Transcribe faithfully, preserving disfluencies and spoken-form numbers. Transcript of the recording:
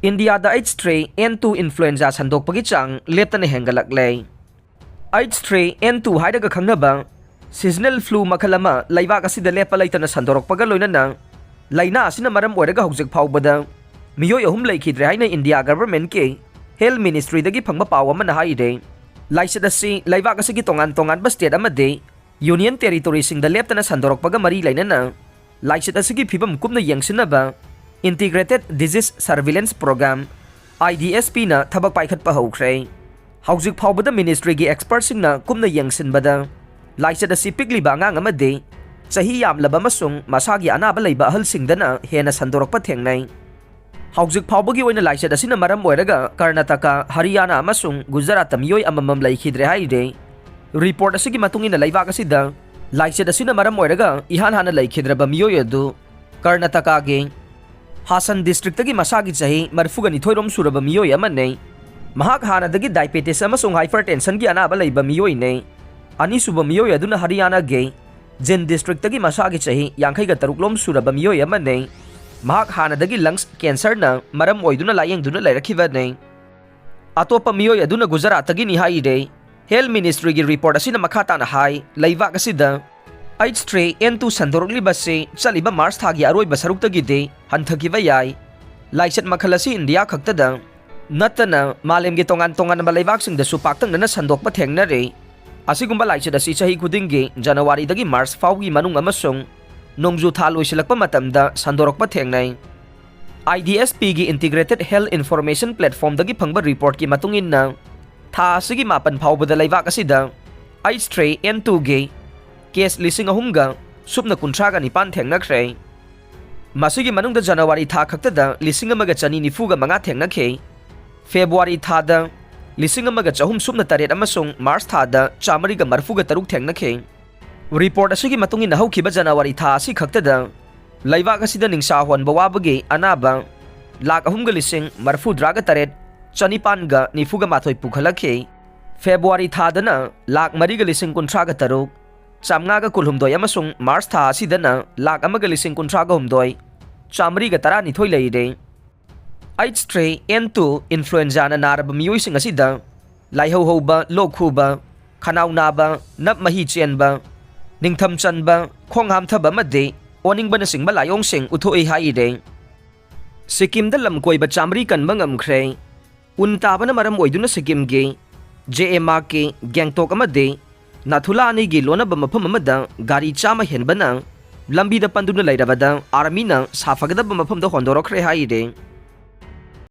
ꯏꯟꯗꯤꯌꯥꯗ H three N two influenza ꯁꯟꯗꯣꯛꯄꯒꯤ ꯆꯥꯡ ꯂꯦꯞꯇꯅ ꯍꯦꯟꯒꯠꯂꯛꯂꯦ꯫ H three N two ꯍꯥꯏꯔꯒ ꯈꯪꯅꯕ ꯁꯤꯖꯅꯦꯜ ꯐ꯭ꯂꯨ ꯃꯈꯜ ꯑꯃ ꯂꯩꯕꯥꯛ ꯑꯁꯤꯗ ꯂꯦꯞꯄ ꯂꯩꯇꯅ ꯁꯟꯗꯣꯔꯛꯄꯒ ꯂꯣꯏꯅꯅ ꯂꯥꯏꯅꯥ ꯑꯁꯤꯅ ꯃꯔꯝ ꯑꯣꯏꯔꯒ ꯍꯧꯖꯤꯛ ꯐꯥꯎꯕꯗ ꯃꯤꯑꯣꯏ ꯑꯍꯨꯝ ꯂꯩꯈꯤꯗ꯭ꯔꯦ ꯍꯥꯏꯅ ꯏꯟꯗꯤꯌꯥ ꯒꯚꯔꯟꯃꯦꯟꯠꯀꯤ ꯍꯦꯜꯊ ꯃꯤꯅꯤꯁꯇ꯭ꯔꯤꯗꯒꯤ ꯐꯪꯕ ꯄꯥꯎ ꯑꯃꯅ ꯍꯥꯏꯔꯦ꯫ ꯂꯥꯏꯆꯠ ꯑꯁꯤ ꯂꯩꯕꯥꯛ ꯑꯁꯤꯒꯤ ꯇꯣꯉꯥꯟ ꯇꯣꯉꯥꯟꯕ ꯁ꯭ꯇꯦꯠ ꯑꯃꯗꯤ ꯌꯨꯅꯤꯌꯟ ꯇꯦꯔꯤꯇꯣꯔꯤꯁꯤꯡꯗ ꯂꯦꯞꯇꯅ ꯁꯟꯗꯣꯔꯛꯄꯒ ꯃꯔꯤ ꯂꯩꯅꯅ ꯂꯥꯏꯆꯠ ꯑꯁꯤꯒꯤ ꯐꯤꯕꯝ ꯀꯨꯞꯅ ꯌꯦꯡꯁꯤꯟꯅꯕ Integrated Disease Surveillance Program, I D S P ꯅ ꯊꯕꯛ ꯄꯥꯏꯈꯠꯄ ꯍꯧꯈ꯭ꯔꯦ꯫ ꯍꯧꯖꯤꯛ ꯐꯥꯎꯕꯗ ꯃꯤꯅꯤꯁꯇ꯭ꯔꯤꯒꯤ ꯑꯦꯛꯁꯄꯔꯠꯁꯤꯡꯅ ꯀꯨꯞꯅ ꯌꯦꯡꯁꯤꯟꯕꯗ ꯂꯥꯏꯆꯠ ꯑꯁꯤ ꯄꯤꯛꯂꯤꯕ ꯑꯉꯥꯡ ꯑꯃꯗꯤ ꯆꯍꯤ ꯌꯥꯝꯂꯕ ꯑꯃꯁꯨꯡ ꯃꯁꯥꯒꯤ ꯑꯅꯥꯕ ꯂꯩꯕ ꯑꯍꯜꯁꯤꯡꯗꯅ ꯍꯦꯟꯅ ꯁꯟꯗꯣꯔꯛꯄ ꯊꯦꯡꯅꯩ꯫ ꯍꯧꯖꯤꯛ ꯐꯥꯎꯕꯒꯤ ꯑꯣꯏꯅ ꯂꯥꯏꯆꯠ ꯑꯁꯤꯅ ꯃꯔꯝ ꯑꯣꯏꯔꯒ ꯀꯔꯅꯥꯇꯀꯥ, ꯍꯔꯤꯌꯥꯅꯥ ꯑꯃꯁꯨꯡ ꯒꯨꯖꯔꯥꯠꯇ ꯃꯤꯑꯣꯏ ꯑꯃꯃꯝ ꯂꯩꯈꯤꯗ꯭ꯔꯦ ꯍꯥꯏꯔꯤ꯫ ꯔꯤꯄꯣꯔꯠ ꯑꯁꯤꯒꯤ ꯃꯇꯨꯡ ꯏꯟꯅ ꯂꯩꯕꯥꯛ ꯑꯁꯤꯗ ꯂꯥꯏꯆꯠ ꯑꯁꯤꯅ ꯃꯔꯝ ꯑꯣꯏꯔꯒ ꯏꯍꯥꯟ ꯍꯥꯟꯅ ꯂꯩꯈꯤꯗ꯭ꯔꯕ ꯃꯤꯑꯣꯏ ꯑꯗꯨ ꯀꯔꯅꯥꯇꯀꯥꯒꯤ ꯍꯥꯁꯟ ꯗꯤꯁꯇ꯭ꯔꯤꯛꯇꯒꯤ ꯃꯁꯥꯒꯤ ꯆꯍꯤ ꯃꯔꯤꯐꯨꯒ ꯅꯤꯊꯣꯏ ꯔꯣꯝ ꯁꯨꯔꯕ ꯃꯤꯑꯣꯏ ꯑꯃꯅꯤ꯫ ꯃꯍꯥꯛ ꯍꯥꯟꯅꯗꯒꯤ ꯗꯥꯏꯕꯦꯇꯤꯁ ꯑꯃꯁꯨꯡ ꯍꯥꯏꯄꯔꯇꯦꯟꯁꯟꯒꯤ ꯑꯅꯥꯕ ꯂꯩꯕ ꯃꯤꯑꯣꯏꯅꯤ꯫ ꯑꯅꯤꯁꯨꯕ ꯃꯤꯑꯣꯏ ꯑꯗꯨꯅ ꯍꯔꯤꯌꯥꯅꯥꯒꯤ ꯖꯤꯟ ꯗꯤꯁꯇ꯭ꯔꯤꯛꯇꯒꯤ ꯃꯁꯥꯒꯤ ꯆꯍꯤ ꯌꯥꯡꯈꯩꯒ ꯇꯔꯨꯛ ꯂꯣꯝ ꯁꯨꯔꯕ ꯃꯤꯑꯣꯏ ꯑꯃꯅꯤ꯫ ꯃꯍꯥꯛ ꯍꯥꯟꯅꯗꯒꯤ ꯂꯪꯁ ꯀꯦꯟꯁꯔꯅ ꯃꯔꯝ ꯑꯣꯏꯗꯨꯅ ꯂꯥꯌꯦꯡꯗꯨꯅ ꯂꯩꯔꯛꯈꯤꯕꯅꯤ꯫ ꯑꯇꯣꯞꯄ ꯃꯤꯑꯣꯏ ꯑꯗꯨꯅ ꯒꯨꯖꯔꯥꯠꯇꯒꯤꯅꯤ ꯍꯥꯏꯔꯦ꯫ ꯍꯦꯜꯊ ꯃꯤꯅꯤꯁꯇ꯭ꯔꯤꯒꯤ ꯔꯤꯄꯣꯔꯠ ꯑꯁꯤꯅ ꯃꯈꯥ ꯇꯥꯅ ꯍꯥꯏ, ꯂꯩꯕꯥꯛ ꯑꯁꯤꯗ H three N two ꯁꯟꯗꯣꯔꯛꯂꯤꯕꯁꯤ ꯆꯠꯂꯤꯕ ꯃꯥꯔꯆ ꯊꯥꯒꯤ ꯑꯔꯣꯏꯕ ꯁꯔꯨꯛꯇꯒꯤꯗꯤ ꯍꯟꯊꯈꯤꯕ ꯌꯥꯏ꯫ ꯂꯥꯏꯆꯠ ꯃꯈꯜ ꯑꯁꯤ ꯏꯟꯗꯤꯌꯥ ꯈꯛꯇꯗ ꯅꯠꯇꯅ ꯃꯥꯂꯦꯝꯒꯤ ꯇꯣꯉꯥꯟ ꯇꯣꯉꯥꯟꯕ ꯂꯩꯕꯥꯛꯁꯤꯡꯗꯁꯨ ꯄꯥꯛꯇꯛꯅꯅ ꯁꯟꯗꯣꯛꯄ ꯊꯦꯡꯅꯔꯤ꯫ ꯑꯁꯤꯒꯨꯝꯕ ꯂꯥꯏꯆꯠ ꯑꯁꯤ ꯆꯍꯤ ꯈꯨꯗꯤꯡꯒꯤ ꯖꯅꯋꯥꯔꯤꯗꯒꯤ ꯃꯥꯔꯆ ꯐꯥꯎꯒꯤ ꯃꯅꯨꯡ ꯑꯃꯁꯨꯡ ꯅꯣꯡꯖꯨ ꯊꯥ ꯂꯣꯏꯁꯤꯜꯂꯛꯄ ꯃꯇꯝꯗ ꯁꯟꯗꯣꯔꯛꯄ ꯊꯦꯡꯅꯩ꯫ I D S P ꯒꯤ Integrated Health Information Platform ꯗꯒꯤ ꯐꯪꯕ ꯔꯤꯄꯣꯔꯠꯀꯤ ꯃꯇꯨꯡ ꯏꯟꯅ, ꯊꯥ ꯑꯁꯤꯒꯤ ꯃꯥꯄꯟ ꯐꯥꯎꯕꯗ ꯂꯩꯕꯥꯛ ꯑꯁꯤꯗ H three N two ꯒꯤ ꯀꯦꯁ ꯂꯤꯁꯤꯡ ꯑꯍꯨꯝꯒ ꯁꯨꯞꯅ ꯀꯨꯟꯊ꯭ꯔꯥꯒ ꯅꯤꯄꯥꯟ ꯊꯦꯡꯅꯈ꯭ꯔꯦ꯫ ꯃꯁꯤꯒꯤ ꯃꯅꯨꯡꯗ ꯖꯅꯋꯥꯔꯤ ꯊꯥ ꯈꯛꯇꯗ ꯂꯤꯁꯤꯡ ꯑꯃꯒ ꯆꯅꯤ ꯅꯤꯐꯨꯒ ꯃꯉꯥ ꯊꯦꯡꯅꯈꯤ꯫ ꯐꯦꯕ꯭ꯔꯨꯋꯥꯔꯤ ꯊꯥꯗ ꯂꯤꯁꯤꯡ ꯑꯃꯒ ꯆꯍꯨꯝ ꯁꯨꯞꯅ ꯇꯔꯦꯠ ꯑꯃꯁꯨꯡ ꯃꯥꯔꯆ ꯊꯥꯗ ꯆꯥꯃꯔꯤꯒ ꯃꯔꯤꯐꯨꯒ ꯇꯔꯨꯛ ꯊꯦꯡꯅꯈꯤ꯫ ꯔꯤꯄꯣꯔꯠ ꯑꯁꯤꯒꯤ ꯃꯇꯨꯡ ꯏꯟꯅ ꯍꯧꯈꯤꯕ ꯖꯅꯋꯥꯔꯤ ꯊꯥ ꯑꯁꯤ ꯈꯛꯇꯗ ꯂꯩꯕꯥꯛ ꯑꯁꯤꯗ ꯅꯤꯡꯁꯥ ꯍꯣꯟꯕ ꯋꯥꯕꯒꯤ ꯑꯅꯥꯕ ꯂꯥꯈ ꯑꯍꯨꯝꯒ ꯂꯤꯁꯤꯡ ꯃꯔꯤꯐꯨꯇꯔꯥꯒ ꯇꯔꯦꯠ ꯆꯅꯤꯄꯥꯟꯒ ꯅꯤꯐꯨꯒ ꯃꯥꯊꯣꯏ ꯄꯨꯈꯠꯂꯛꯈꯤ꯫ ꯐꯦꯕ꯭ꯔꯨꯋꯥꯔꯤ ꯊꯥꯗꯅ ꯂꯥꯈ ꯃꯔꯤꯒ ꯂꯤꯁꯤꯡ ꯀꯨꯟꯊ꯭ꯔꯥꯒ ꯇꯔꯨꯛ ꯆꯥꯝꯃꯉꯥꯒ ꯀꯨꯟꯍꯨꯝꯗꯣꯏ ꯑꯃꯁꯨꯡ ꯃꯥꯔꯆ ꯊꯥ ꯑꯁꯤꯗꯅ ꯂꯥꯈ ꯑꯃꯒ ꯂꯤꯁꯤꯡ ꯀꯨꯟꯊ꯭ꯔꯥꯒ ꯍꯨꯝꯗꯣꯏ ꯆꯥꯃꯔꯤꯒ ꯇꯔꯥꯅꯤꯊꯣꯏ ꯂꯩꯔꯦ꯫ H three N two influenzaꯅ ꯅꯥꯔꯕ ꯃꯤꯑꯣꯏꯁꯤꯡ ꯑꯁꯤꯗ ꯂꯥꯏꯍꯧ ꯍꯧꯕ, ꯂꯣꯛ ꯈꯨꯕ, ꯈꯅꯥꯎ ꯅꯥꯕ, ꯅꯞ ꯃꯍꯤ ꯆꯦꯟꯕ, ꯅꯤꯡꯊꯝ ꯆꯟꯕ, ꯈꯣꯡ ꯍꯥꯝꯊꯕ ꯑꯃꯗꯤ ꯑꯣꯅꯤꯡꯕꯅꯆꯤꯡꯕ ꯂꯥꯏꯑꯣꯡꯁꯤꯡ ꯎꯠꯊꯣꯛꯏ ꯍꯥꯏꯔꯤ꯫ ꯁꯤꯛꯀꯤꯝꯗ ꯂꯝ ꯀꯣꯏꯕ ꯆꯥꯃꯔꯤ ꯀꯟꯕ ꯉꯝꯈ꯭ꯔꯦ꯫ ꯎꯟ ꯇꯥꯕꯅ ꯃꯔꯝ ꯑꯣꯏꯗꯨꯅ ꯁꯤꯛꯀꯤꯝꯒꯤ ꯖꯦ ꯑꯦꯝ ꯑꯥꯔ ꯀꯦ ꯒꯦꯡꯇꯣꯛ ꯑꯃꯗꯤ ꯅꯥꯊꯨꯂꯥ ꯑꯅꯤꯒꯤ ꯂꯣꯟꯅꯕ ꯃꯐꯝ ꯑꯃꯗ ꯒꯥꯔꯤ ꯆꯥꯝꯃ ꯍꯦꯟꯕꯅ ꯂꯝꯕꯤꯗ ꯄꯟꯗꯨꯅ ꯂꯩꯔꯕꯗ ꯑꯥꯔꯃꯤꯅ ꯁꯥꯐꯒꯗꯕ ꯃꯐꯝꯗ ꯍꯣꯟꯗꯣꯔꯛꯈ꯭ꯔꯦ ꯍꯥꯏꯔꯤ꯫